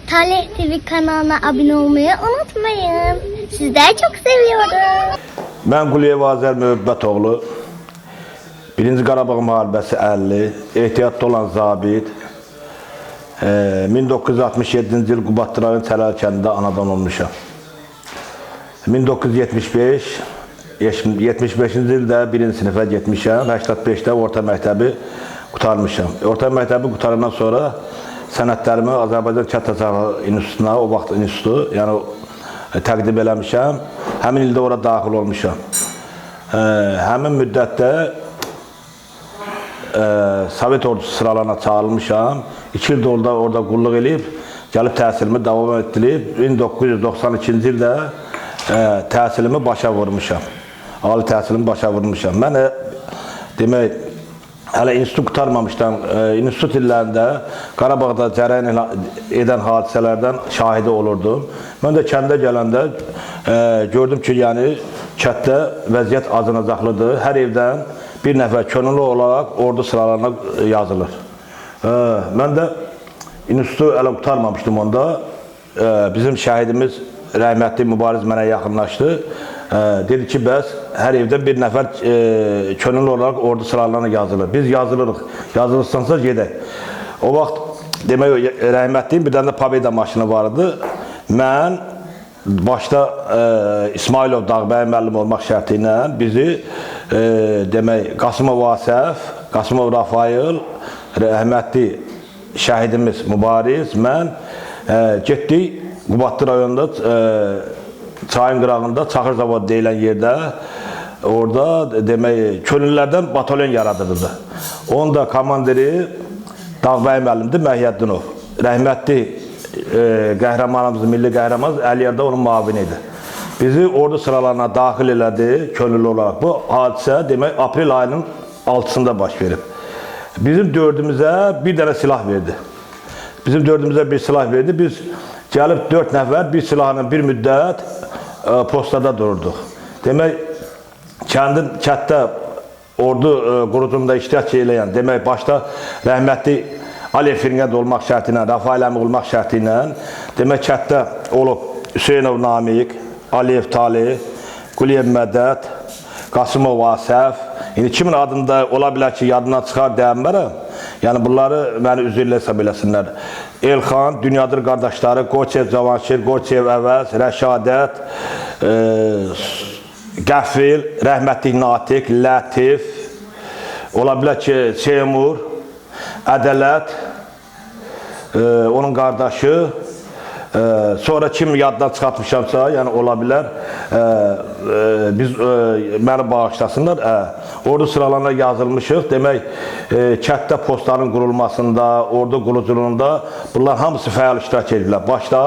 Talih TV kanalına abone olmayı unutmayın. Sizleri çok seviyorum. Mən Quliyev Azər Mühəbbətoğlu, 1-ci Qarabağ müharibəsi 50, ehtiyatda olan zabit, 1967-ci il Qubadlı rayon Çələl kəndində anadan olmuşam. 1975 75-ci ildə 1-ci sinifə getmişəm, 85-də orta məktəbi qurtarmışam. Orta məktəbi qurtarandan sonra sənədlərimi Azərbaycan Kənd Təsərrüfatı İnstitutuna, o vaxt institutu, yəni təqdim eləmişəm. Həmin ildə ora daxil olmuşam. Həmin müddətdə Sovet ordusu sıralarına çağırılmışam. 2 il də orada qulluq eləyib, gəlib təhsilimi davam etdirib, 1992-ci ildə təhsilimi başa vurmuşam. Ali təhsilimi başa vurmuşam. Mən demək, hələ institut qurtarmamışdan, institut illərində Qarabağda cərəyan edən hadisələrdən şahidi olurdum. Mən də kəndə gələndə gördüm ki, yəni kənddə vəziyyət acınacaqlıdır. Hər evdən bir nəfər könüllü olaraq ordu sıralarına yazılır. Mən də institutu hələ qurtarmamışdım onda. Bizim şəhidimiz rəhmətli Mübariz mənə yaxınlaşdı. Dedi ki, bəs hər evdən bir nəfər könüllü olaraq ordu sıralarına yazılır. Biz yazılırıq. Yazılırsansa gedək. O vaxt demək, rəhmətliyin bir dənə də Pobeda maşını var idi. Mən başda İsmailov Dağbəy müəllim olmaq şərti ilə bizi demək, Qasımov Asəf, Qasımov Rafail, rəhmətli şəhidimiz Mübariz, mən getdik Qubadlı rayonunda çayın qırağında Çaxır Zavod deyilən yerdə orada demək, könüllülərdən batalyon yaradıldı. Onun da komandiri Dağbəy müəllimdir, Məhyəddinov. Rəhmətli qəhrəmanımız, milli qəhrəmanımız Əliyar da onun müavini idi. Bizi ordu sıralarına daxil elədi könüllü olaraq. Bu hadisə demək, aprel ayının 6-sında baş verib. Bizim dördümüzə bir dənə silah verdi. Bizim dördümüzə bir silah verdi. Biz gəlib 4 nəfər bir silahla bir müddət postada dururduq. Demək, kənddə ordu qurucunda iştirak eləyən, demək, başda rəhmətli Aliyev Firqət olmaq şərti ilə, Rafail əmi olmaq şərti ilə, demək, kənddə olub Hüseynov Namiq, Aliyev Talih, Quliyev Mədət, Qasımov Asəf. İndi kimin adında ola bilər ki, yadından çıxar deyənmərəm. Yəni, bunları məni üzrlə hesab eləsinlər. Elxan, Dünyadır qardaşları, Qoçev Cavanşir, Qoçev Əvəz, Rəşadət, Qəfil, Rəhmətlik Natiq, Lətif, ola bilər ki, Seymur, Ədələt, onun qardaşı, sonra kim yaddan çıxartmışamsa, yəni ola bilər, biz məni bağışlasınlar. Ordu sıralarına yazılmışıq. Demək, kənddə postların qurulmasında, ordu quruculuğunda bunlar hamısı fəal iştirak ediblər. Başda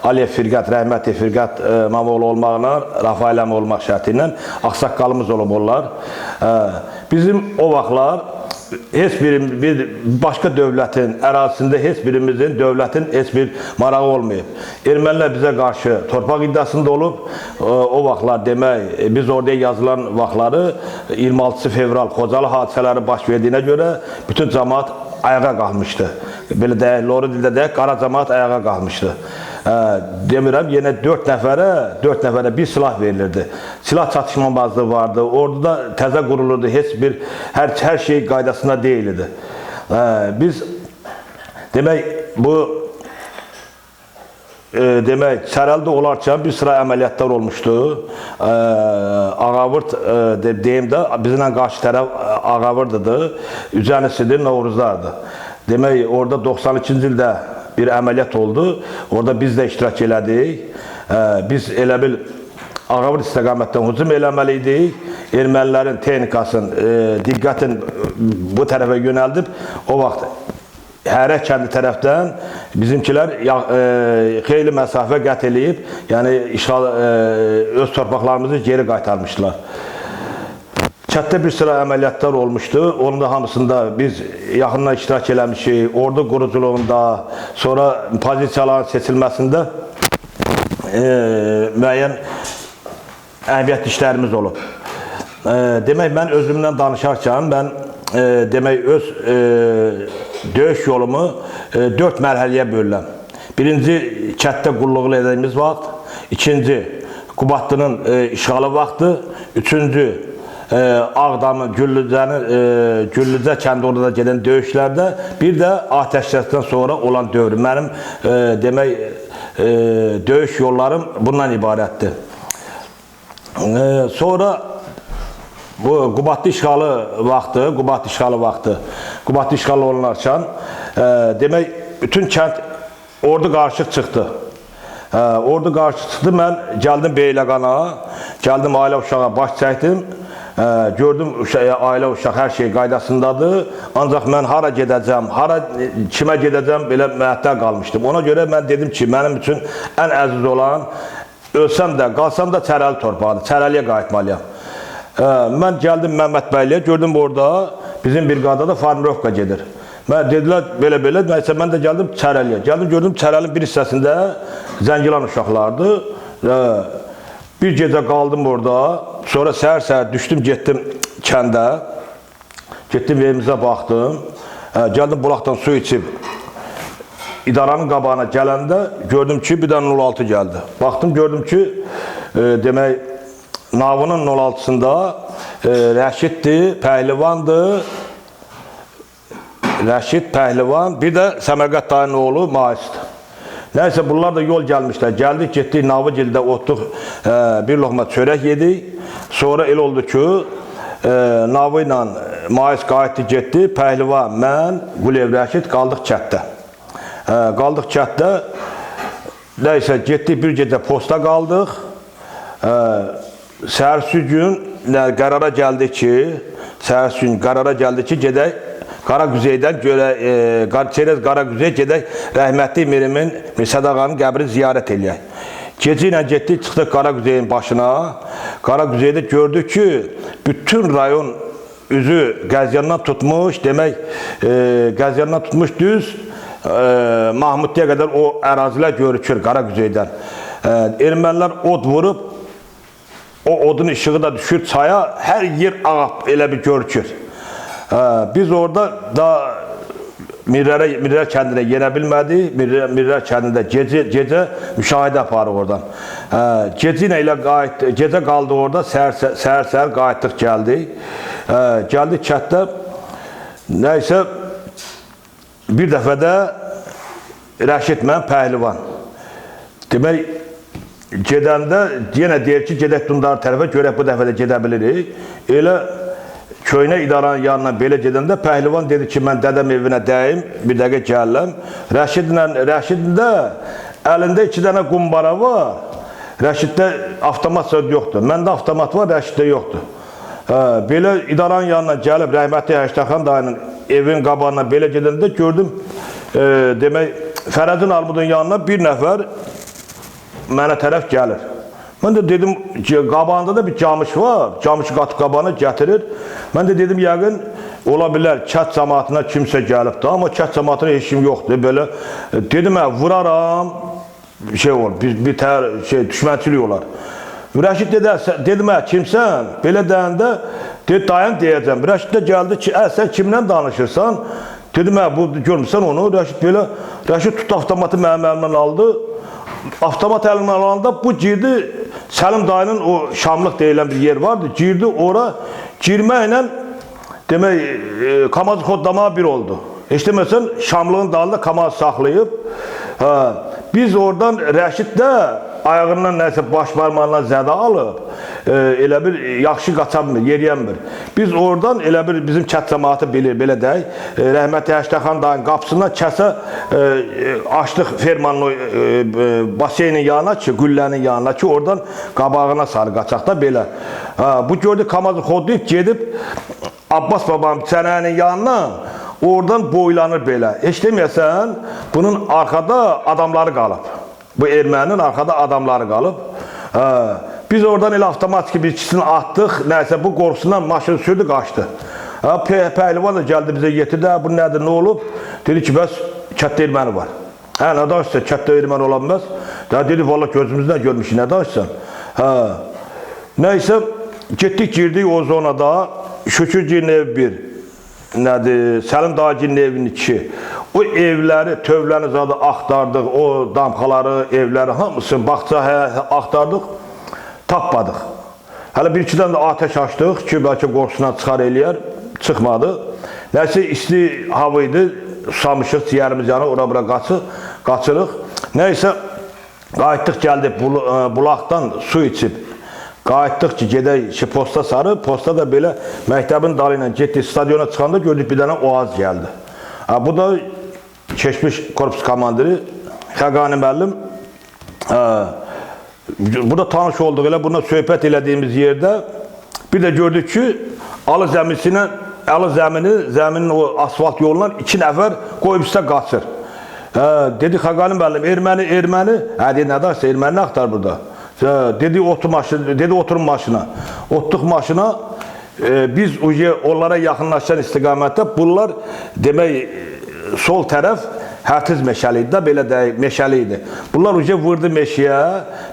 Aliyev Firqət, rəhmətli Firqət Mamoğlu olmaqla, Rafail əmi olmaq şərti ilə ağsaqqalımız olub onlar. Bizim o vaxtlar heç bir başqa dövlətin ərazisində heç birimizin dövlətin heç bir marağı olmayıb. Ermənilər bizə qarşı torpaq iddiasında olub. O vaxtlar demək, biz orada yazılan vaxtları 26 fevral Xocalı hadisələri baş verdiyinə görə bütün cəmaat ayağa qalxmışdı. Belə deyək, loru dildə deyək, qara cəmaat ayağa qalxmışdı. Demirəm, yenə 4 nəfərə bir silah verilirdi. Silah çatışmamazlığı vardı. Orduda təzə qurulurdu. Heç bir, hər şey qaydasında deyildi. Biz, demək, bu, demək, Çərəldə olarkən bir sıra əməliyyatlar olmuşdu. Ağavurd, deyim də, bizimlə qarşı tərəf Ağavurdudur, Ücənisidir, Novruzlardır. Demək, orada 92-ci ildə bir əməliyyat oldu. Orada biz də iştirak elədik. Biz elə bil Ağavurd istiqamətdən hücum eləməli idik. Ermənilərin texnikasını, diqqətin bu tərəfə yönəldib. O vaxt Hərək kəndi tərəfdən bizimkilər xeyli məsafə qət eləyib, yəni işğal, öz torpaqlarımızı geri qaytarmışdılar. Kənddə bir sıra əməliyyatlar olmuşdu. Onun da hamısında biz yaxından iştirak eləmişik. Ordu quruculuğunda, sonra pozisiyaların seçilməsində müəyyən əhəmiyyətli işlərimiz olub. Demək, mən özümdən danışarkən, mən demək, öz döyüş yolumu 4 mərhələyə bölürəm. Birinci kənddə qulluq edədiyimiz vaxt, ikinci Qubadlının işğalı vaxtı, üçüncü Ağdamın, Güllücə kəndi orada da gedən döyüşlərdə, bir də atəşkəsdən sonra olan dövr. Mənim demək döyüş yollarım bundan ibarətdir. Sonra bu Qubadlı işğalı vaxtı, Qubadlı işğalı olunarkən demək bütün kənd ordu qarışıq çıxdı. Ordu qarşı çıxdı, mən gəldim Beyləqana, gəldim ailə uşağa baş çəkdim. Gördüm ailə uşaq hər şey qaydasındadır. Ancaq mən hara gedəcəm, kimə gedəcəm belə məəttəl qalmışdım. Ona görə mən dedim ki, mənim üçün ən əziz olan ölsəm də, qalsam da Çərəli torpağıdır, Çərəliyə qayıtmalıyam. Mən gəldim Məmməd Bəyliyə, gördüm orada bizim briqadada formirovka gedir. Mən dedilər belə-belə, nəysə mən də gəldim Çərəliyə. Gəldim, gördüm Çərəlinin bir hissəsində Zəngilan uşaqlardır. Bir gecə qaldım orada, sonra səhər-səhər düşdüm, getdim kəndə. Getdim evimizə baxdım. Gəldim bulaqdan su içib idaranın qabağına gələndə gördüm ki, bir dənə 06 gəldi. Baxdım, gördüm ki, demək, Navının 06-sında Rəşiddir, Pəhlivandır, Rəşid, Pəhlivan, bir də Səmərqət dayının oğlu Maisdir. Nəysə, bunlar da yol gəlmişlər. Gəldik, getdik Navıgildə otduq, bir loxma çörək yedik. Sonra elə oldu ki, Navı ilə Mais qayıtdı, getdi. Pəhlivan, mən, Quliyev Rəşid qaldıq kətdə. Qaldıq kətdə. Nəysə, getdik bir gecə posta qaldıq. Səhərsi gün qərara gəldi ki, gedək Qaraqüzeydən görək, Çerez Qaraqüzey gedək rəhmətli mirimin, Mirsəd ağanın qəbrini ziyarət eləyək. Gecə ilə getdik, çıxdıq Qaraqüzeyin başına. Qaraqüzeydə gördük ki, bütün rayon üzü Qəzyandan tutmuş, demək, Qəzyandan tutmuş düz Mahmudluya qədər o ərazilər görükür Qaraqüzeydən. Ermənilər od vurub, o odun işığı da düşür çaya, hər yer ağ elə bir görükür. Biz orada da Mirlər kəndinə yenə bilmədik. Mirlər kəndində gecə müşahidə aparıq oradan. Gecə ilə elə qayıtdı, gecə qaldı orada, səhər-səhər qayıtdıq, gəldik. Gəldik kənddə, nəysə bir dəfə də Rəşid mən Pəhlivan. Demək, gedəndə yenə deyir ki, gedək Dundar tərəfə, görək bu dəfə də gedə bilirik. Elə köynə idaranın yanına belə gedəndə Pəhlivan dedi ki, mən dədəm evinə dəyim, bir dəqiqə gəlirəm. Rəşidin də əlində 2 dənə qumbara var. Rəşiddə avtomat yoxdur. Məndə avtomat var, Rəşiddə yoxdur. Belə idaranın yanına gəlib rəhmətli Həştəxan dayının evin qabağına belə gedəndə gördüm, demək, Fərəcin Armudun yanına bir nəfər mənə tərəf gəlir. Mən də dedim ki, qabağında da bir camış var, camışı qatıb qabağına gətirir. Mən də dedim, yəqin ola bilər kənd cəmaatına kimsə gəlibdir, amma kənd cəmaatına heç kim yoxdur. Belə dedim, hə, vuraram, şey olur, bir tər, şey, düşmənçilik olar. Rəşid dedi, dedim, hə, kimsən? Belə deyəndə, dedi, dayan deyəcəm. Rəşid də gəldi ki, hə, sən kimlə danışırsan? Dedim, hə, bu, görmüsən onu? Rəşid belə, Rəşid tutdu avtomatı mənim əlimdən aldı. Avtomat əlimdən alanda bu girdi, Səlim dayının o Şamlıq deyilən bir yer vardı, girdi ora, girməklə demək, Kamazı xodlamağa bir oldu. Heç deməsən, Şamlığın dalında Kamazı saxlayıb, biz oradan Rəşid də ayağından nəsə baş barmağından zədə alıb, elə bir yaxşı qaça bilmir, yeriyənmir. Biz oradan elə bir bizim kənd cəmaatı bilir, belə deyək, rəhmətli Həştəxan dayının qapısından kəsə açdıq fermanın baseynin yanına ki, güllənin yanına ki, oradan qabağına sarı qaçaq da belə. Bu gördü Kamazı xodlayıb gedib Abbas babam çənənin yanına, oradan boylanır belə. Heç deməyəsən, bunun arxada adamları qalıb. Bu erməninin arxada adamları qalıb. Biz oradan elə avtomatik bir ikisini atdıq. Nəysə, bu qorxusundan maşın sürdü, qaçdı. Pəhlivan da gəldi bizə yetirdi. Bu nədir, nə olub? Dedi ki, bəs kənddə erməni var. Hə, nə danışsan, kənddə erməni ola bilməz. Dedi, valla gözümüzdən görmüşük, nə danışsan? Nəysə, getdik, girdik o zonada. Şükürgilin evi bir, nədir, Səlim Dağgilin evinin 2. O evləri, tövləni zadı axtardıq, o damxaları, evləri hamısını bağça axtardıq, tapmadıq. Hələ bir-iki dənə də atəş açdıq ki, bəlkə qorxusundan çıxar eləyər, çıxmadı. Nəsə isti hava idi, susamışıq, ciyərimiz yanır, ora-bura qaçırıq. Nəysə, qayıtdıq, gəldik bulaqdan su içib. Qayıtdıq ki, gedək ki, posta sarı, posta da belə məktəbin dalı ilə getdik, stadiona çıxanda gördük bir dənə Oğaz gəldi. Bu da keçmiş korpus komandiri Xəqani müəllim. Burada tanış olduq, elə bununla söhbət elədiyimiz yerdə bir də gördük ki, alı zəmini, zəminin o asfalt yolundan 2 nəfər qoyub üstə qaçır. Dedi Xəqani müəllim, erməni, erməni. Dedi, nə darsa, erməni nə axtar burada? Dedi, otur maşına, dedi, oturun maşına. Otduq maşına, biz onlara yaxınlaşan istiqamətdə bunlar demək sol tərəf Hərtiz meşəli idi də, belə deyək, meşəli idi. Bunlar uca vurdu meşəyə,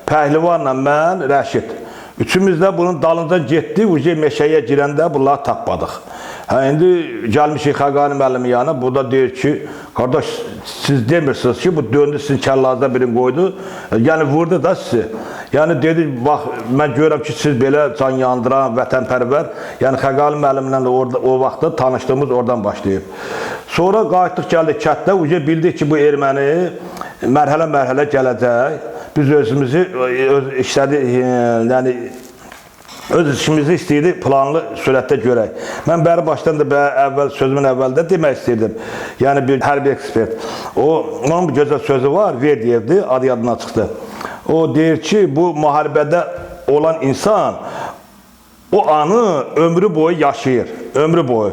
Pəhlivanla mən, Rəşid. Üçümüz də bunun dalınca getdik, uca meşəyə girəndə bunları tapmadıq. İndi gəlmişik Xəqani müəllimin yanına, bu da deyir ki, qardaş, siz demirsiniz ki, bu döndü sizin kəllanızda birini qoydu, yəni vurdu da sizi. Yəni dedi, bax, mən görürəm ki, siz belə can yandıran, vətənpərvər, yəni Xəqani müəllimlə də orada, o vaxtda tanışdığımız oradan başlayıb. Sonra qayıtdıq, gəldik kətdə, uca bildik ki, bu erməni mərhələ-mərhələ gələcək. Biz özümüzü, öz işlədi, yəni öz işimizi istəyirdik, planlı sürətdə görək. Mən bəri başdan da əvvəl, sözümün əvvəldə demək istəyirdim. Yəni bir hərbi ekspert. Onun bir gözəl sözü var, Verdiyevdir, adı yadına çıxdı. O deyir ki, bu müharibədə olan insan o anı ömrü boyu yaşayır. Ömrü boyu.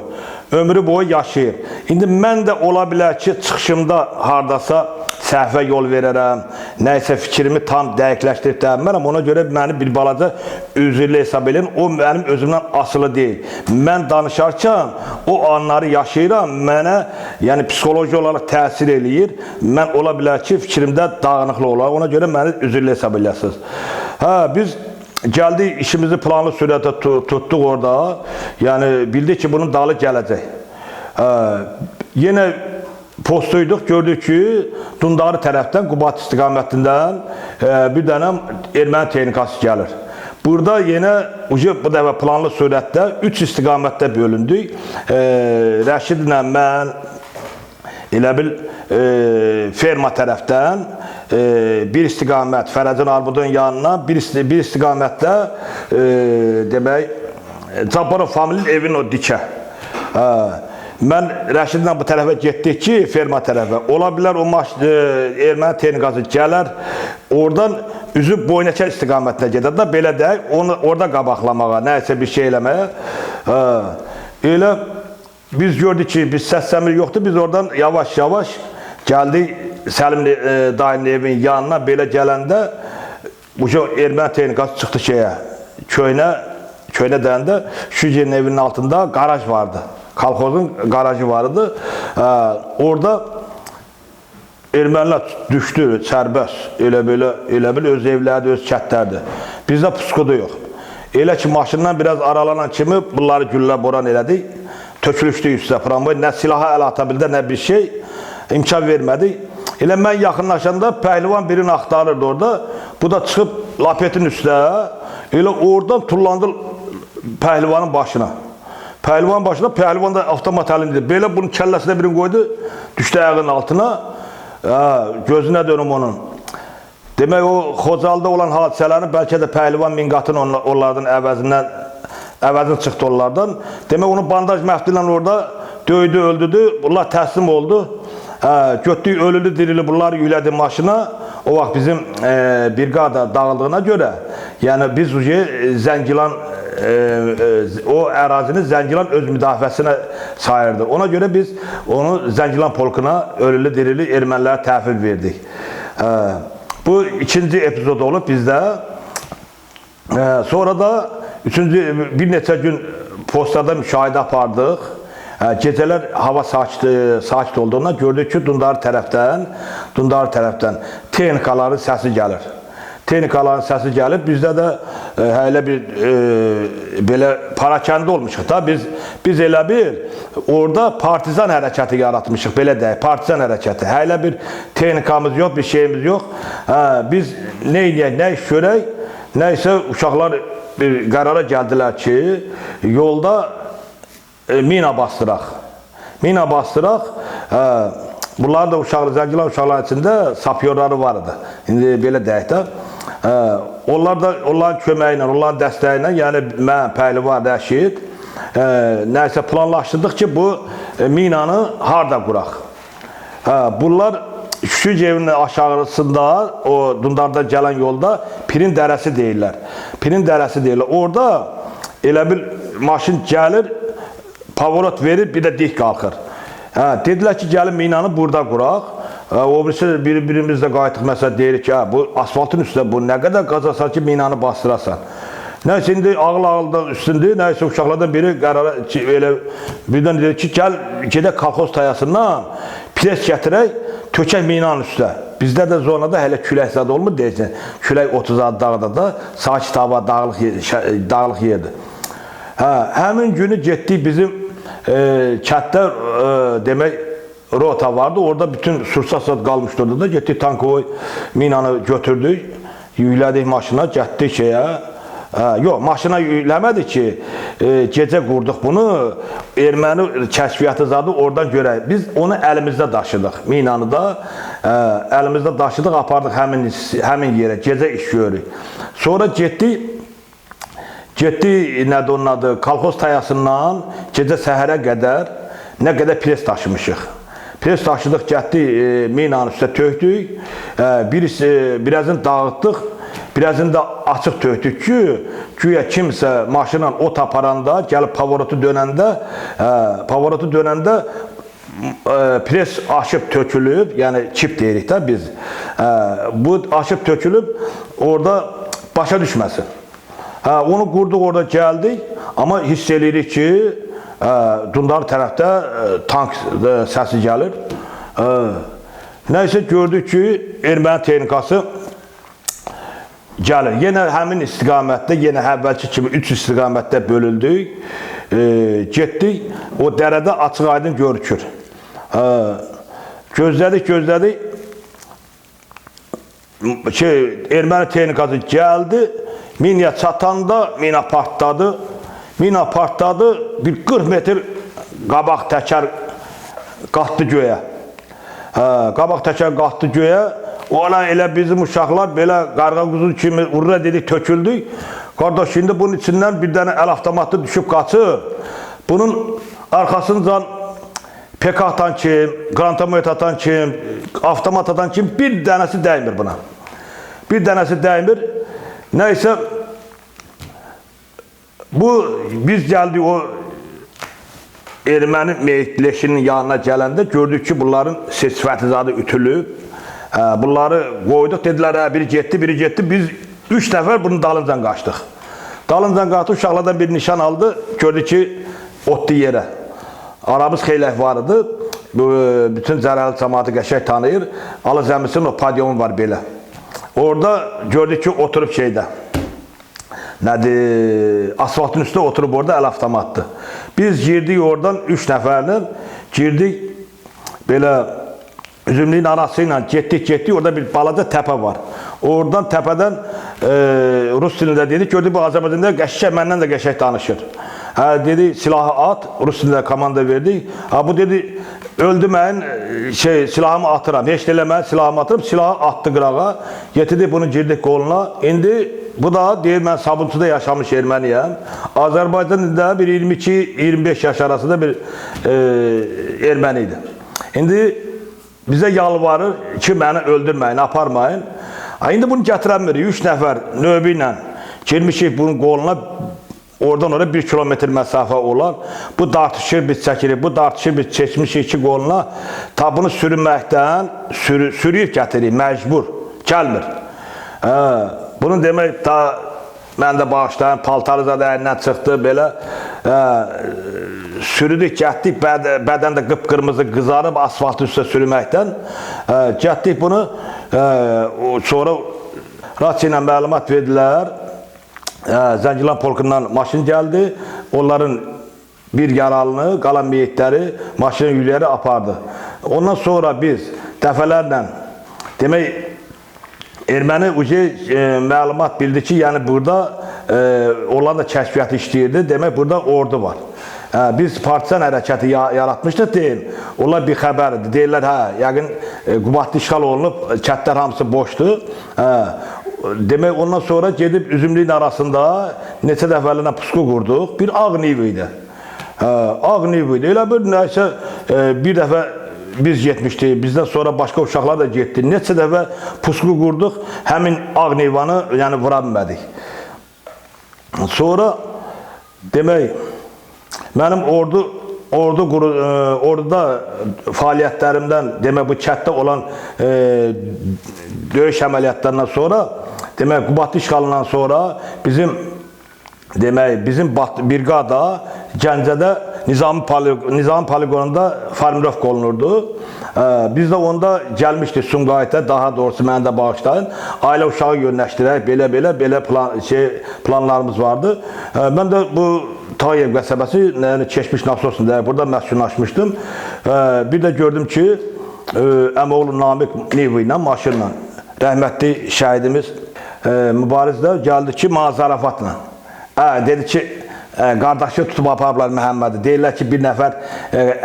Ömrü boyu yaşayır. İndi mən də ola bilər ki, çıxışımda hardasa səhvə yol verərəm, nəyisə fikrimi tam dəqiqləşdirib dəyənmərəm. Ona görə məni bir balaca üzrlü hesab edin. O mənim özümdən asılı deyil. Mən danışarkən o anları yaşayıram, mənə yəni psixoloji olaraq təsir eləyir. Mən ola bilər ki, fikrimdə dağınıqlı olar. Ona görə məni üzrlü hesab eləyəsiniz. Biz gəldik, işimizi planlı sürətdə tutduq orada. Yəni bildik ki, bunun dalı gələcək. Yenə postuyduq, gördük ki, Dundarı tərəfdən, Qubat istiqamətindən bir dənə erməni texnikası gəlir. Burada yenə bu dəfə planlı sürətdə 3 istiqamətdə bölündük. Rəşidlə mən elə bil ferma tərəfdən bir istiqamət Fərəcin Arbudun yanına, bir istiqamətdə demək Cabbarov familin evinin o dikə. Mən Rəşidlə bu tərəfə getdik ki, ferma tərəfə. Ola bilər o erməni texnikası gələr, oradan üzü Boynəkər istiqamətinə gedər də, belə deyək, onu orada qabaqlamağa, nəyisə bir şey eləməyə. Elə biz gördük ki, biz səs-səmir yoxdur, biz oradan yavaş-yavaş gəldik Səlim dayının evin yanına. Belə gələndə bu erməni texnikası çıxdı şeyə, köynə deyəndə Şücenin evinin altında qaraj vardı. Kolxozun qarajı vardı. Orada ermənilər düşdü sərbəst, elə belə, elə bil öz evlərdir, öz kətlərdir. Bizdə puskudu yox. Elə ki, maşından biraz aralanan kimi bunları güllə boran elədik. Tökülüşdü üstə pramboy. Nə silaha əl ata bildi, nə bir şey imkan vermədik. Elə mən yaxınlaşanda pəhlivan birini axtarırdı orada. Bu da çıxıb lapetin üstə. Elə oradan tullandı pəhlivanın başına. Pəhlivan başına, pəhlivan da avtomat əlində. Belə bunun kəlləsinə birini qoydu, düşdü ayağının altına. Gözünə dönüm onun. Demək o Xocalıda olan hadisələrin bəlkə də pəhlivan Minqatın onlardan əvəzini çıxdı onlardan. Demək onu bandaj məfti ilə orada döydü, öldürdü. Bunlar təslim oldu. Götdük ölülü dirili bunları yüklədi maşına. O vaxt bizim briqada dağıldığına görə, yəni biz Zəngilan o ərazini Zəngilan öz müdafiəsinə sayırdı. Ona görə biz onu Zəngilan polkuna ölülü dirili ermənilərə təhvil verdik. Bu ikinci epizod olub bizdə. Sonra da üçüncü bir neçə gün postlarda müşahidə apardıq. Gecələr hava sakit olduğundan gördük ki, Dundarı tərəfdən texnikaların səsi gəlir. Texnikaların səsi gəlib, bizdə də hələ bir belə parakəndə olmuşuq da. Biz elə bir orada partizan hərəkəti yaratmışıq, belə deyək, partizan hərəkəti. Hələ bir texnikamız yox, bir şeyimiz yox. Biz nə eləyək, nə iş görək, nəysə uşaqlar bir qərara gəldilər ki, yolda mina bastıraq. Mina bastıraq. Bunların da uşaqlar, Zəngilan uşaqların içində sapyorları var idi. İndi belə deyək də. Onlar da onların köməyi ilə, onların dəstəyi ilə, yəni mən, Pəhlivan, Rəşid, nəsə planlaşdırdıq ki, bu minanı harda quraq. Bunlar Şükür evinin aşağısında, o Dundarda gələn yolda Pirin dərəsi deyirlər. Pirin dərəsi deyirlər. Orada elə bir maşın gəlir, pavorot verir, bir də dik qalxır. Dedilər ki, gəlin minanı burada quraq. O birisi bir-birimiz də qayıtdıq, məsələn, deyirik ki, bu asfaltın üstünə bu nə qədər qazasan ki, minanı bastırasan. Nəysə, indi ağıl-ağıldan üstündür, nəysə uşaqlardan biri qərara elə birdən deyir ki, gəl gedək kolxoz tayasından pres gətirək, tökək minanın üstə. Bizdə də zonada hələ külək zadı olmur deyirsən. Külək 30 ad dağda da sakit hava, dağlıq yerdir. Həmin günü getdik bizim kətdə demək rota vardı. Orada bütün sursat zad qalmışdı orada da. Getdik tankovoy minanı götürdük, yüklədik maşına, getdik şeyə. Yox, maşına yükləmədik ki, gecə qurduq bunu, erməni kəşfiyyatı zadı oradan görək. Biz onu əlimizdə daşıdıq, minanı da əlimizdə daşıdıq, apardıq həmin yerə, gecə iş görürük. Sonra getdik, nədir onun adı, kolxoz tayasından gecə səhərə qədər nə qədər pres daşımışıq. Pres daşıdıq, getdik, minanın üstə tökdük, birazını dağıtdıq, birazını da açıq tökdük ki, güya kimsə maşınla ot aparanda, gəlib pavorotu dönəndə pres aşıb tökülüb, yəni çip deyirik də biz, bu aşıb tökülüb, orada başa düşməsin. Onu qurduq, orada gəldik, amma hiss eləyirik ki, Dundar tərəfdə tank səsi gəlir. Nəysə gördük ki, erməni texnikası gəlir. Yenə həmin istiqamətdə, yenə əvvəlki kimi 3 istiqamətdə bölüldük. Getdik, o dərədə açıq aydın görükür. Gözlədik, gözlədik. Erməni texnikası gəldi, minaya çatanda mina partladı. Mina partladı, bir 40 metr qabaq təkər qatdı göyə. Qabaq təkər qatdı göyə. Ola elə bizim uşaqlar belə qarğa quzu kimi urra dedik, töküldük. Qardaş, şimdi bunun içindən bir dənə əl avtomatı düşüb qaçır. Bunun arxasınca PK atan kim, granatomet atan kim, avtomat atan kim, bir dənəsi dəymir buna. Bir dənəsi dəymir. Nəysə, bu, biz gəldik o erməni meyitleşinin yanına gələndə gördük ki, bunların sifəti zadı ütülüb. Bunları qoyduq, dedilər, biri getdi, biri getdi. Biz 3 nəfər bunun dalıncan qaçdıq. Dalıncan qaçdıq, uşaqlardan bir nişan aldı, gördük ki, otdu yerə. Aramız xeylək var idi, bütün zərərli cəmaatı qəşəng tanıyır. Alıcəmisinin o padyonu var belə. Orada gördük ki, oturub şeydə. Nədir, asfaltın üstə oturub orada əl avtomatdır. Biz girdik oradan 3 nəfərlə, girdik belə üzümlüyün arası ilə getdik, orada bir balaca təpə var. Oradan təpədən rus dilində dedik, gördük bu Azərbaycanda qəşəng, məndən də qəşəng danışır. Dedi, silahı at, rus dilində komanda verdik. Bu dedi, öldü mənim, silahımı atıram, heç də eləməyin, silahımı atıram, silahı atdı qırağa, getirdik bunu girdik qoluna. İndi bu da deyir, mən Sabunçuda yaşamış erməniyəm. Azərbaycanda bir 22-25 yaş arasında bir erməni idi. İndi bizə yalvarır ki, məni öldürməyin, aparmayın. İndi bunu gətirəmirik, 3 nəfər növbə ilə girmişik bunun qoluna, oradan oraya 1 kilometr məsafə olar. Bu dartışır, biz çəkirik, bu dartışır, biz çəkmişik ki qoluna. Ta bunu sürünməkdən sürüyüb gətirik, məcbur, gəlmir. Bunun demək, ta mən də bağışlayın, paltarı da əlindən çıxdı, belə sürüdük, gətdik, bədən də qıpqırmızı qızarıb asfaltın üstə sürüməkdən. Gətdik bunu, sonra Rasiya ilə məlumat verdilər. Zəngilan polkundan maşın gəldi. Onların bir yaralını, qalan meyitləri maşına yükləyərək apardı. Ondan sonra biz dəfələrlə, demək, erməni uca məlumat bildi ki, yəni burada onların da kəşfiyyatı işləyirdi. Demək, burada ordu var. Biz partizan hərəkatı yaratmışdıq deyim. Onlar bir xəbər idi. Deyirlər, hə, yəqin Qubadlı işğal olunub, kəndlər hamısı boşdur. Demək, ondan sonra gedib üzümlüyün arasında neçə dəfələrlə pusqu qurduq. Bir ağ niv idi. Ağ niv idi. Elə bir nəsə bir dəfə biz getmişdik, bizdən sonra başqa uşaqlar da getdi. Neçə dəfə pusqu qurduq, həmin ağ nivanı yəni vura bilmədik. Sonra demək, mənim orduda fəaliyyətlərimdən, demək, bu kənddə olan döyüş əməliyyatlarından sonra, demək, Qubadlı işğalından sonra bizim, demək, bizim briqada Gəncədə Nizami poligonunda formirovka olunurdu. Biz də onda gəlmişdik Sumqayıta, daha doğrusu məni də bağışlayın. Ailə uşağı yönləşdirək, belə planlarımız vardı. Mən də bu Tağıyev qəsəbəsi, yəni keçmiş Nasosunda burada məskunlaşmışdım. Bir də gördüm ki, əmoğlu Namiq Nivi ilə, maşınla, rəhmətli şəhidimiz Mübariz də gəldi ki, mənə zarafatla. Dedi ki, qardaşı tutub aparıblar Məhəmmədi. Deyirlər ki, bir nəfər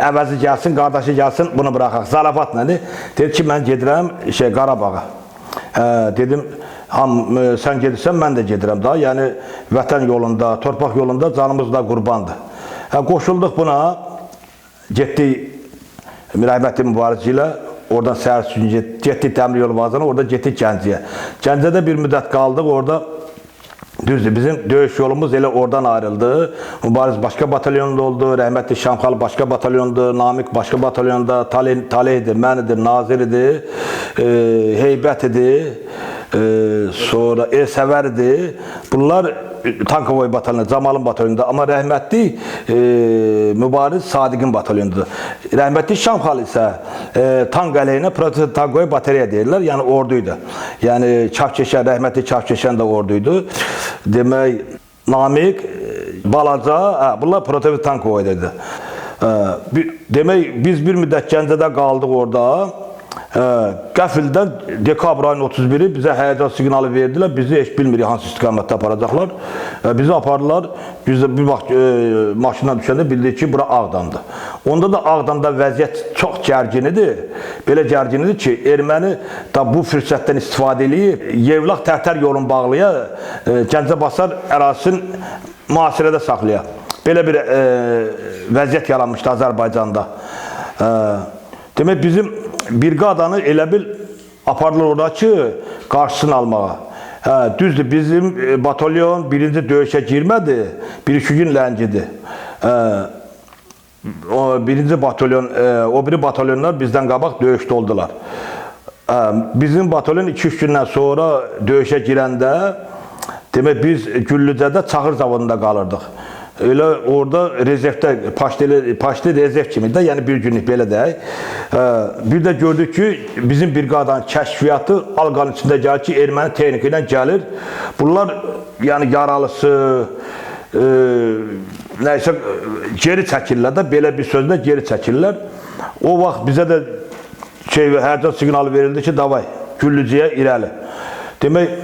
əvəzi gəlsin, qardaşı gəlsin, bunu buraxaq. Zarafat nədir? Dedi ki, mən gedirəm Qarabağa. Dedim, sən gedirsən, mən də gedirəm daha. Yəni, vətən yolunda, torpaq yolunda canımız da qurbandır. Qoşulduq buna, getdik rəhmətli Mübariz ilə, oradan səhər üçün getdik dəmir yolu vağzalına, orada getdik Gəncəyə. Gəncədə bir müddət qaldıq, orada düzdür, bizim döyüş yolumuz elə oradan ayrıldı. Mübariz başqa batalyonda oldu, rəhmətli Şamxal başqa batalyonda, Namiq başqa batalyonda, Taleh idi, mən idi, Nazir idi, Heybət idi, sonra Elsəvər idi. Bunlar Tankovoy batalyonunda, Camalın batalyonunda, amma rəhmətli Mübariz Sadiqin batalyonundadır. Rəhmətli Şamxal isə tank əleyhinə prototankovoy batareya deyirlər, yəni orduydu. Yəni Çavkeşən, rəhmətli Çavkeşən də orduydu. Demək, Namiq, Balaca, bunlar prototankovoy dedi. Demək, biz bir müddət Gəncədə qaldıq orada. Qəfildən dekabr ayının 31-i bizə həyəcan siqnalı verdilər. Bizi heç bilmirik hansı istiqamətdə aparacaqlar. Bizi apardılar. Biz də bir vaxt maşından düşəndə bildik ki, bura Ağdamdır. Onda da Ağdamda vəziyyət çox gərgin idi. Belə gərgin idi ki, erməni da bu fürsətdən istifadə eləyib, Yevlax Tərtər yolunu bağlaya, Gəncə Basar ərazisini mühasirədə saxlaya. Belə bir vəziyyət yaranmışdı Azərbaycanda. Demək, bizim briqadanı elə bil apardılar orada ki, qarşısını almağa. Düzdür, bizim batalyon birinci döyüşə girmədi, bir-iki gün ləngidi. O birinci batalyon, o biri batalyonlar bizdən qabaq döyüşdə oldular. Bizim batalyon 2-3 gündən sonra döyüşə girəndə, demək, biz Güllücədə Çağır zavodunda qalırdıq. Elə orada rezervdə, paşlı rezerv kimi də, yəni bir günlük belə deyək. Bir də gördük ki, bizim briqadanın kəşfiyyatı alqanın içində gəlir ki, erməni texniki ilə gəlir. Bunlar, yəni yaralısı, nəysə, geri çəkirlər də, belə bir sözlə geri çəkirlər. O vaxt bizə də hərcan siqnalı verildi ki, davay, Güllücəyə irəli. Demək,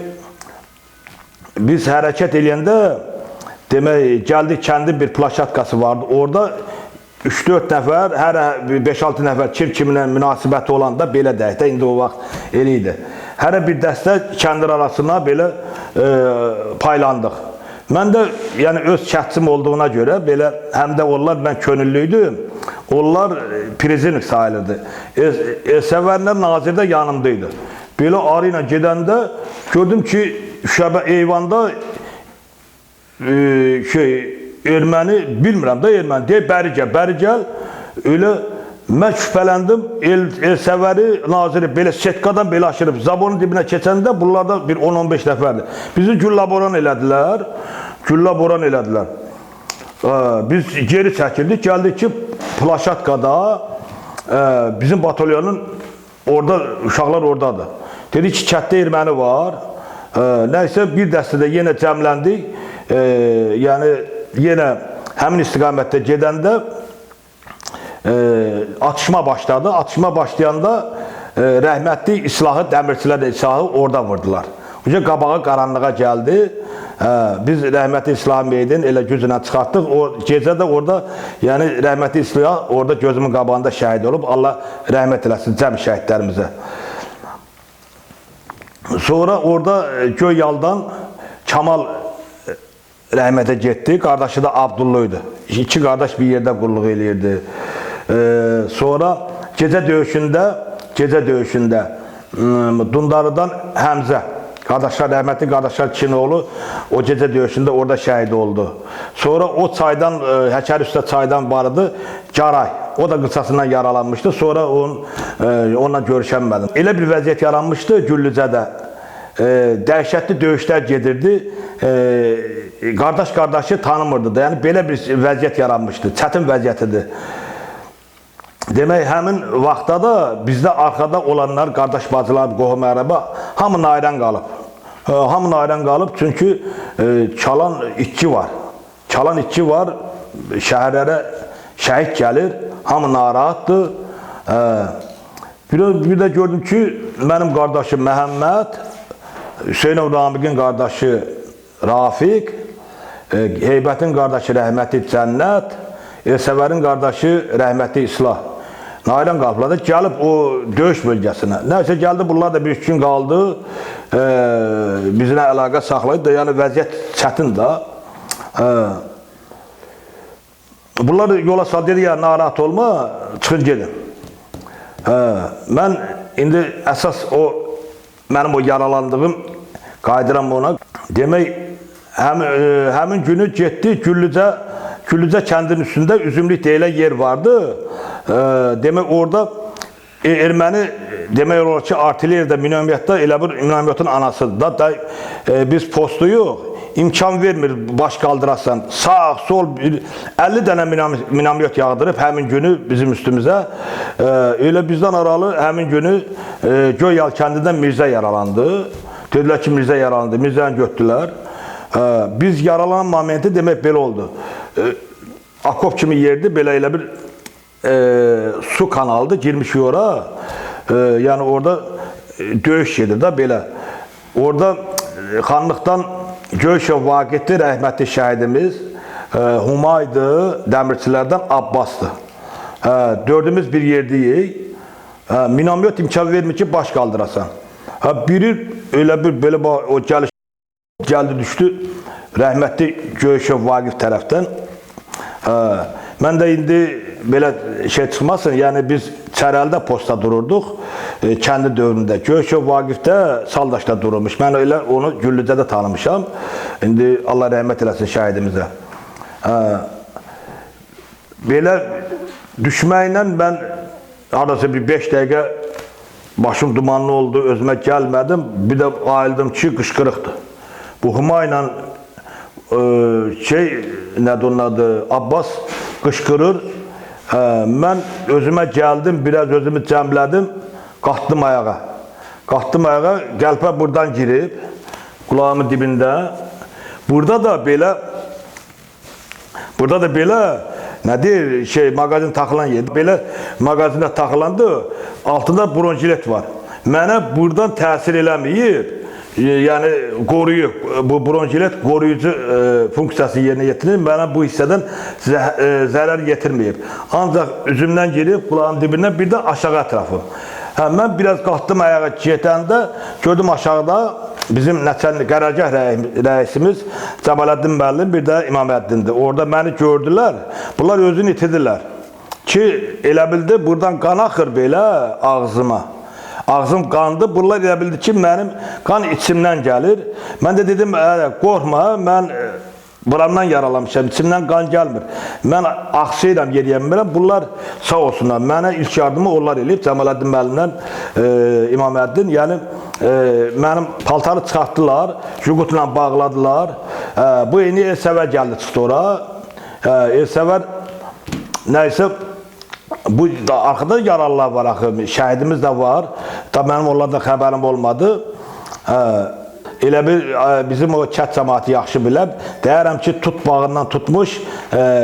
biz hərəkət eləyəndə, demək, gəldik, kəndin bir plaşatkası vardı. Orada 3-4 nəfər, hər 5-6 nəfər kim kiminlə münasibəti olanda belə deyək də, indi o vaxt elə idi. Hərə bir dəstə kəndir arasına belə paylandıq. Mən də yəni öz kəndçim olduğuna görə belə, həm də onlar mən könüllüydüm. Onlar prizinik sayılırdı. Elsəvərlə Nazir də yanımda idi. Belə arı ilə gedəndə gördüm ki, şəbə eyvanda erməni, bilmirəm də erməni, deyir, bəri gəl, bəri gəl. Elə mən şübhələndim, Elsəvəri, Naziri belə setkadan belə aşırıb, zabonun dibinə keçəndə bunlarda bir 10-15 nəfərdir. Bizi güllə boran elədilər, güllə boran elədilər. Biz geri çəkildik, gəldik ki, plaşatkada bizim batalyonun orada, uşaqlar oradadır. Dedik ki, kətdə erməni var. Nəysə bir dəstədə yenə cəmləndik. Yəni yenə həmin istiqamətdə gedəndə atışma başladı. Atışma başlayanda rəhmətli İslahı, dəmirçilər də İslahı orada vurdular. Uca qabağı qaranlığa gəldi. Biz rəhmətli İslahın meyidini elə güclə çıxartdıq. O gecə də orada, yəni rəhmətli İslah orada gözümün qabağında şəhid olub. Allah rəhmət eləsin cəm şəhidlərimizə. Sonra orada Göyyaldan Kamal rəhmətə getdi. Qardaşı da Abdullah idi. İki qardaş bir yerdə qulluq eləyirdi. Sonra gecə döyüşündə Dundarıdan Həmzə, qardaşlar, rəhmətli qardaşlar Çinoğlu o gecə döyüşündə orada şəhid oldu. Sonra o çaydan, Həkər üstə çaydan vardı, Caray. O da qıçasından yaralanmışdı. Sonra onunla görüşənmədim. Elə bir vəziyyət yaranmışdı Güllücədə. Dəhşətli döyüşlər gedirdi. Qardaş qardaşı tanımırdı da. Yəni belə bir vəziyyət yaranmışdı. Çətin vəziyyətidir. Demək, həmin vaxtda da bizdə arxada olanlar, qardaş bacılar, qohum ərəbə, hamı nayran qalıb. Hamı nayran qalıb, çünki çalan itki var. Çalan itki var, şəhərlərə şəhid gəlir, hamı narahatdır. Bir də gördüm ki, mənim qardaşım Məhəmməd, Hüseynov Namiqin qardaşı Rafiq, Heybətin qardaşı rəhmətli Cənnət, Elsəvərin qardaşı rəhmətli İslah. Nayran qaldılar da, gəlib o döyüş bölgəsinə. Nəysə gəldi, bunlar da bir üç gün qaldı, bizimlə əlaqə saxlaydı da, yəni vəziyyət çətin da. Bunlar yola saldı, dedi, ya narahat olma, çıxın gedin. Mən indi əsas o, mənim o yaralandığım, qayıdıram ona. Demək, həmin günü getdi Güllücə kəndinin üstündə Üzümlük deyilən yer vardı. Demək, orada erməni, demək olar ki, artilleriyada, minomyotda elə bir minomyotun anasıdır da, biz postuyuq, imkan vermir baş qaldırasan. Sağ, sol, 50 dənə minomyot yağdırıb həmin günü bizim üstümüzə. Elə bizdən aralı həmin günü Göyyal kəndindən Mirzə yaralandı. Dedilər ki, Mirzə yaralandı. Mirzəni götürdülər. Biz yaralanan momenti demək belə oldu. Akop kimi yerdi, belə elə bir su kanalıdır, girmişik ora. Yəni orada döyüş gedir da belə. Orada xanlıqdan Göyşov Vaqifdir, rəhmətli şəhidimiz, Humaydı, dəmirçilərdən Abbasdır. Dördümüz bir yerdəyik. Minomyot imkan vermir ki, baş qaldırasan. Biri elə bir belə o gəliş gəldi düşdü rəhmətli Göyşov Vaqif tərəfdən. Mən də indi belə şey çıxmasın, yəni biz Çərəldə posta dururduq, kəndi dövründə. Göyşov Vaqifdə Saldaşda dururmuş. Mən elə onu Güllücədə tanımışam. İndi Allah rəhmət eləsin şəhidimizə. Belə düşməklə mən haradasa bir 5 dəqiqə başım dumanlı oldu, özümə gəlmədim. Bir də ayıldım ki, qışqırıqdır. Bu Humayla şey, nədir onun adı, Abbas qışqırır. Mən özümə gəldim, biraz özümü cəmlədim, qalxdım ayağa. Qalxdım ayağa, qəlpə buradan girib, qulağımın dibində. Burada da belə, nə deyir, şey, mağazin taxılan yer. Belə mağazində taxılandı, altında bronjilet var. Mənə buradan təsir eləməyib, yəni qoruyub, bu bronjilet qoruyucu funksiyasını yerinə yetirir, mənə bu hissədən zərər yetirməyib. Ancaq üzümdən girib, qulağın dibindən bir də aşağı ətrafı. Mən biraz qalxdım ayağa gedəndə, gördüm aşağıda bizim nəçənli qərargah rəisimiz Cəmaləddin müəllim, bir də İmaməddindir. Orada məni gördülər, bunlar özünü itirdilər ki, elə bildi, buradan qan axır belə ağzıma. Ağzım qandı, bunlar elə bildi ki, mənim qan içimdən gəlir. Mən də dedim, qorxma, mən buramdan yaralanmışam, içimdən qan gəlmir. Mən axsayıram, yeriyəmirəm. Bunlar sağ olsunlar, mənə ilk yardımı onlar eləyib, Cəmaləddin müəllimdən İmaməddin. Yəni, mənim paltarı çıxartdılar, juqutla bağladılar. Bu eyni Elsəvər gəldi, çıxdı ora. Elsəvər, nəysə, bu arxada yaralılar var axı, şəhidimiz də var. Tabi mənim onlardan xəbərim olmadı. Elə bir bizim o kənd cəmaəti yaxşı bilər. Deyərəm ki, tut bağından tutmuş,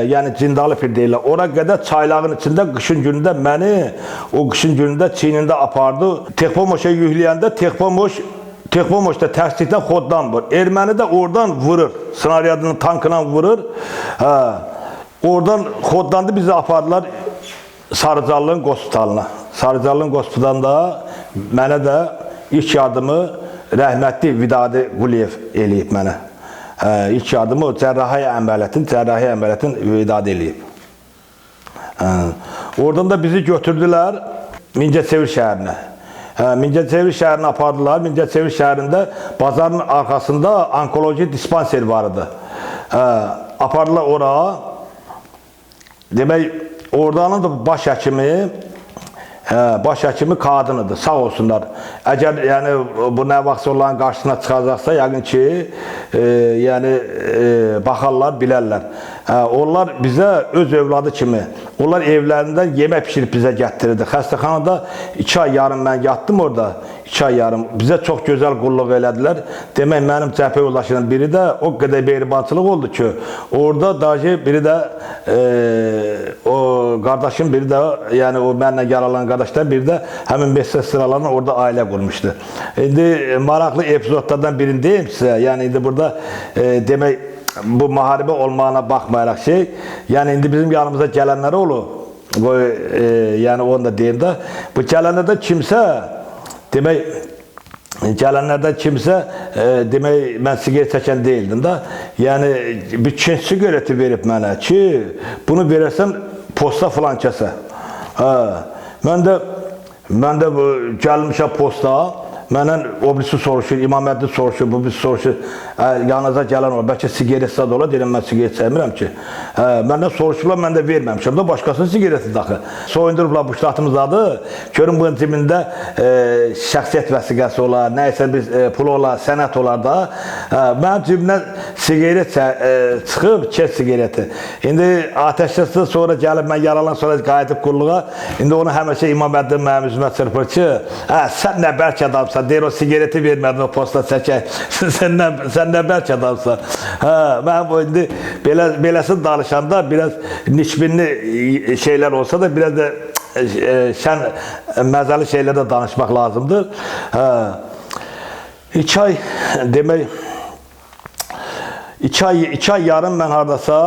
yəni Cindalı Pir deyirlər. Ora qədər çaylağın içində qışın günündə məni o qışın günündə çiynində apardı. Texpomoşa yükləyəndə Texpomoş da tərslikdən xoddan vur. Erməni də oradan vurur. Snaryadının tankına vurur. Hə, oradan xoddandı, bizi apardılar Sarıcallının qospitalına. Sarıcallının qospitalında mənə də ilk yardımı rəhmətli Vidadi Quliyev eləyib mənə. İlk yardımı o cərrahi əməliyyatın Vidadi eləyib. Oradan da bizi götürdülər Mingəçevir şəhərinə. Mingəçevir şəhərinə apardılar. Mingəçevir şəhərində bazarın arxasında onkoloji dispanser var idi. Apardılar ora. Demək, oradanın da baş həkimi qadın idi, sağ olsunlar. Əgər yəni, bu nə vaxtsa onların qarşısına çıxacaqsa, yəqin ki, baxarlar, bilərlər. Onlar bizə öz övladı kimi, onlar evlərindən yemək pişirib bizə gətirirdi. Xəstəxanada 2 ay yarım mən yatdım orada, 2 ay yarım. Bizə çox gözəl qulluq elədilər. Demək, mənim cəbhə yoldaşının biri də o qədər mehribançılıq oldu ki, orada dahi biri də o qardaşım biri də, yəni o mənlə yaralanan qardaşlar biri də həmin medsesstralarla orada ailə qurmuşdu. İndi maraqlı epizodlardan birini deyim sizə. Yəni indi burada demək bu müharibə olmağına baxmayaraq şey, yəni indi bizim yanımıza gələnlər olub, yəni onu da deyim də, bu gələnlərdə kimsə, demək, gələnlərdən kimsə, demək, mən siqaret çəkən deyildim də, yəni bir kinç siqareti verib mənə ki, bunu verərsən posta filan kəsə. Hə, mən də gəlmişəm posta, məndən o birisi soruşur, İmaməddin soruşur, bu birisi soruşur, yanınıza gələn olar, bəlkə siqaret zad olar, deyirəm, mən siqaret çəkmirəm ki. Məndən soruşurlar, mən də verməmişəm də, başqasının siqareti daxı. Soyundurublar bu ştatımız adı, görün bunun cibində şəxsiyyət vəsiqəsi olar, nəyisə bir pul olar, sənət olar da. Mənim cibimdən siqaret çıxıb, keç siqareti. İndi atəşkəsdən sonra gəlib, mən yaralan sonra qayıdıb qulluğa, indi onu həmişə İmaməddin mənim üzümə çırpır ki, sən nə bərk adamsan, deyir o siqareti vermədin o posta çəkək, sən nə bərk adamsan. Hə, mən bu indi beləsini danışanda biraz niçbinli şeylər olsa da biraz da şən məzəli şeylər də danışmaq lazımdır. Hə, 2 ay demək, 2 ay yarım mən haradasa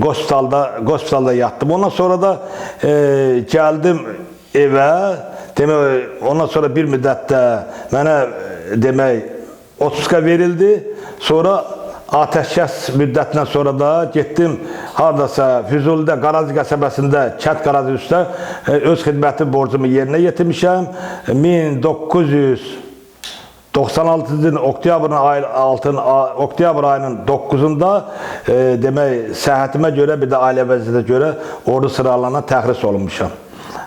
qospitalda yatdım. Ondan sonra da gəldim evə. Demək, ondan sonra bir müddətdə mənə demək otuzka verildi. Sonra atəşkəs müddətindən sonra da getdim haradasa Füzulidə, Qarazı qəsəbəsində, kənd Qarazı üstə öz xidməti borcumu yerinə yetirmişəm. 1996-cı ilin oktyabr ayının 9-unda demək, səhhətimə görə, bir də ailə vəziyyətinə görə ordu sıralarına təxris olunmuşam.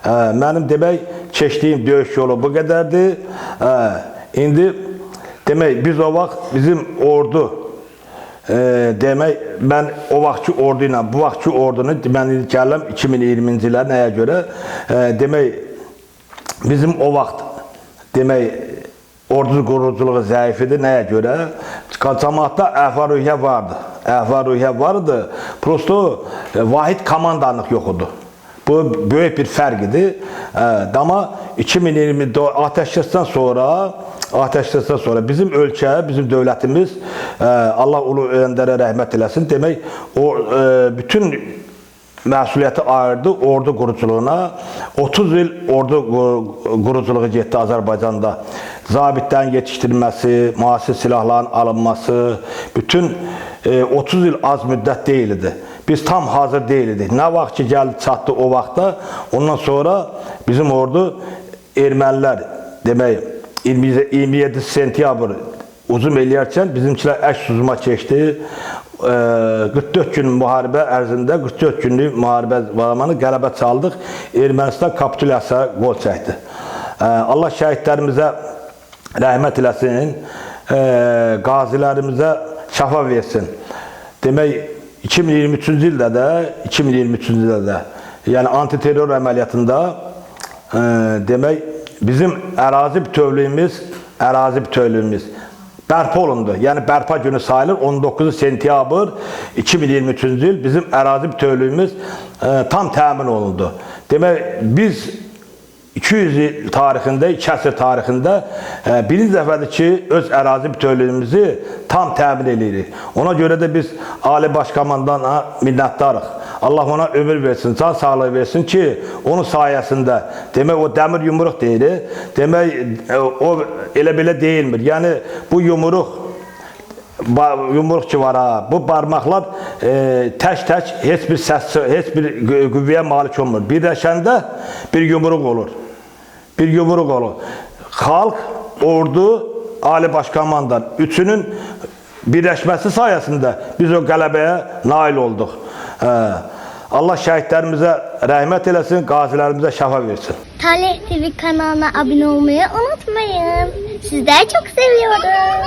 Mənim demək, keçdiyim döyüş yolu bu qədərdir. İndi demək, biz o vaxt bizim ordu, demək, mən o vaxtki ordu ilə bu vaxtki ordunu, mən indi gəlirəm 2020-ci illər nəyə görə, demək, bizim o vaxt, demək, ordu quruculuğu zəif idi, nəyə görə? Cəmaatda əhval-ruhiyyə vardı. Əhval-ruhiyyə vardı, prosto vahid komandanlıq yox idi. Bu böyük bir fərq idi. Amma 2024 atəşkəsdən sonra bizim ölkə, bizim dövlətimiz, Allah ulu öndərə rəhmət eləsin, demək o bütün məsuliyyəti ayırdı ordu quruculuğuna. 30 il ordu quruculuğu getdi Azərbaycanda. Zabitlərin yetişdirilməsi, müasir silahların alınması, bütün 30 il az müddət deyildi. Biz tam hazır deyildik. Nə vaxt ki gəldi, çatdı o vaxtda, ondan sonra bizim ordu ermənilər, demək, 27 sentyabr uzun eləyərkən bizimkilər əks uzuma keçdi. 44 gün müharibə ərzində, 44 günlük müharibə zamanı qələbə çaldıq. Ermənistan kapitulyasiyaya qol çəkdi. Allah şəhidlərimizə rəhmət eləsin, qazilərimizə şəfa versin. Demək, 2023-cü ildə də, 2023-cü ildə də, yəni antiterror əməliyyatında, demək, bizim ərazi bütövlüyümüz bərpa olundu. Yəni bərpa günü sayılır 19 sentyabr 2023-cü il bizim ərazi bütövlüyümüz tam təmin olundu. Demək biz 200 il tarixində, 2 əsr tarixində birinci dəfədir ki, öz ərazi bütövlüyümüzü tam təmin eləyirik. Ona görə də biz Ali Baş Komandana minnətdarıq. Allah ona ömür versin, can sağlığı versin ki, onun sayəsində, demək o dəmir yumruq deyilir, demək o elə belə deyilmir. Yəni bu yumruq yumruq ki var ha, bu barmaqlar tək-tək heç bir səs, heç bir qüvvəyə malik olmur. Birləşəndə bir yumruq olur. Bir yumruq olur. Xalq, ordu, Ali Baş Komandan üçünün birləşməsi sayəsində biz o qələbəyə nail olduq. Allah şəhidlərimizə rəhmət eləsin, qazilərimizə şəfa versin. Talih TV kanalına abone olmayı unutmayın. Sizleri çok seviyorum.